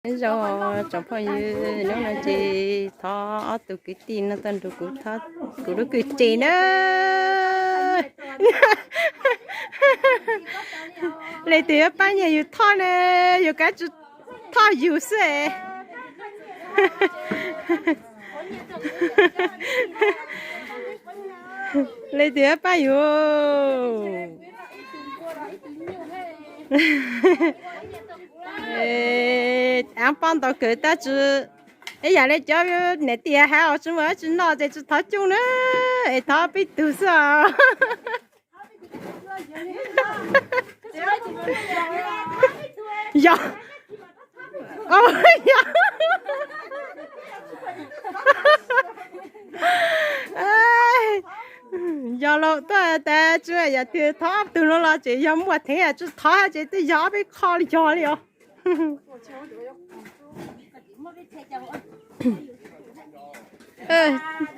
Nyob zoo tsoom phooj ywg, hnub no ces thov ob tug kwv tij no tuaj nrog kuv thov kuv lub kwj tse na. Leej twg yuav pab nyiag yus thoj na, yus kav tsij thoj yus xwb. Leej twg yuav pab yus. Av pob ntau kawg tab tsis, ib yam li cov niam tij hais os, tsis muaj dab tsi noj ces tsis thov coob na, es thov peb tug xwb os. Yog, yog, yog los tuaj tas tsis yog tias thov ob tug no los ces yog muaj thev tsis thov ces twb yog ob peb qho li yog li os.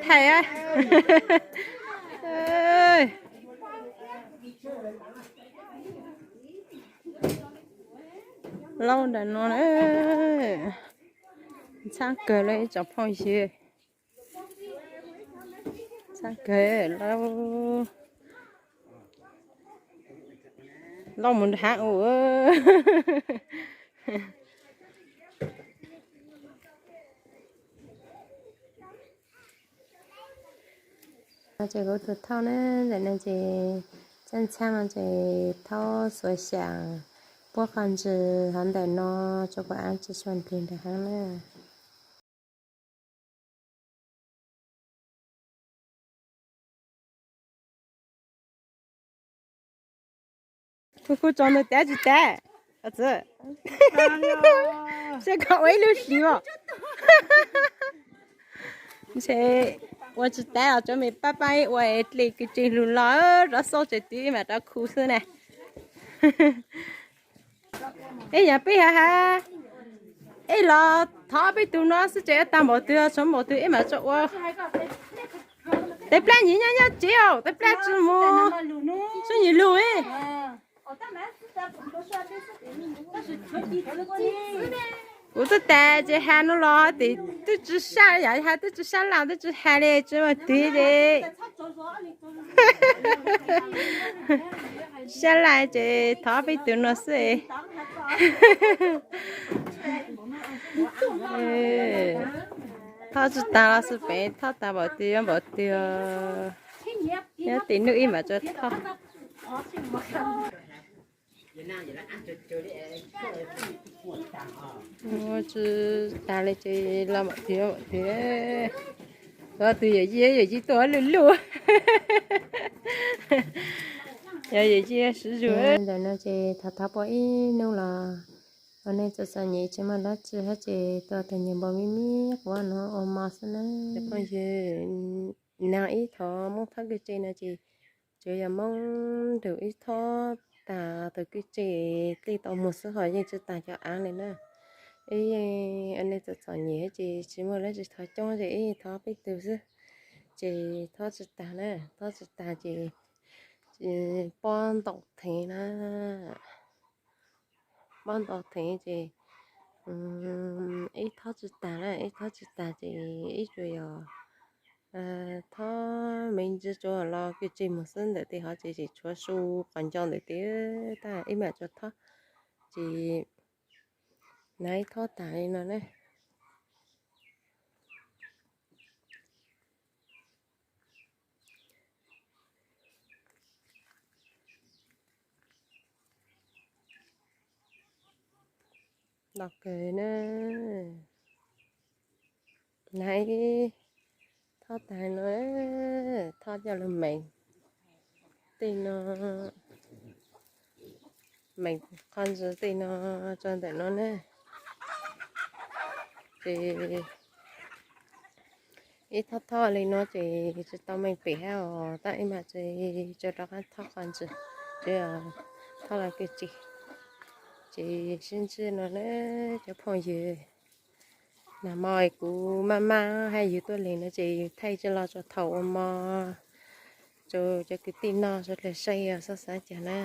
Thaij, laub ntawm no, ntxhab kawg li ib tsoom phooj ywg. Ntxhab kawg, laub, laub mus nrog hav ua. Ces kuv tus thauj na, ntawm no ces txaj ntxhab no ces thaub xuav xyam puab qhov ntsws hov ntawm no rua kuv av tsi tshua nrig nrag hav na. Kuv kuv tso nws tav tsis tav, seb koj ua ib lub hlis os. Ntshe ua tsis tav os, cov me pab pab ua dle kwv tsis lug los rov xauj tsev twg mas rov khu xwb na. Ib yam peb ha ha, ib los thov peb tug no xwb ces tag npaum twg tshuav npaum twg ib mam tso ua. Tej plab nyim nyob nyob tsev os, tej plab tsi mus, tsi nyim lug. Kuv twb tas ces ha no los twb tsi sab, yam ha twb tsi sab laj twb tsi ha li tsi muaj twg li. Sab laj ces thov peb tug no xwb. Thov tsi tag los xwb pem, thov tag npaum twg yuav npaum twg. Nyob tim nuj ib mam tso thov. Tsi tag li ces los mam tiag mam tiag. Tov tus yawm yij, yawm yij tuaj luj luj. Yog yawm yij siv zug. Ntawm no ces thov thov puag ib hnub los ua neej txom txom nyem tsis muaj dab tsi hab ces tua tus nyuag npua me me quav no ua mov xwb na. Phooj ywg, nag ib thov Moob thob kwj tse no ces tsuas yog Moob nrug ib thob tag tus kwj tse dlej tau muag xwb ho yeej tsi tag cov av li na. Ib yeej ua neej txom txom nyem ces tsis muaj dab tsi thov coob ces ib thov peb tug xwb. Ces thob tsi tag na, thob tsi tag ces pob ntau thev na. Pob ntau thev ces ib thob tsi tag na, ib thob tsi tag ces ib tsuas yog thob me ntsis tsuas los kwj tse mus xwb, ntawm tes hov ces tseem tshuav su qos nco ntawm tes, tab ib mam tsuas thob ces nag ib thob tag li no na. Los kawg na. Nag ib thob tag no, thob coj lug meem tej no, meem qhov ntsws tej no tso ntawm no na. Ces ib thob thob li no ces tsis tau meej pem hab os, tab ib mam tso rov qab thob qhov ntsws, ces thob los kwj tse. Ces sib ntsib no na cov phooj ywg. Nag hmo kuv maj maj hab yug tuaj leeg no ces yug thaij tsi los tsuas thaum ua mov rau cov kwv tij noj suav dlawg saib os, xob xav cas na.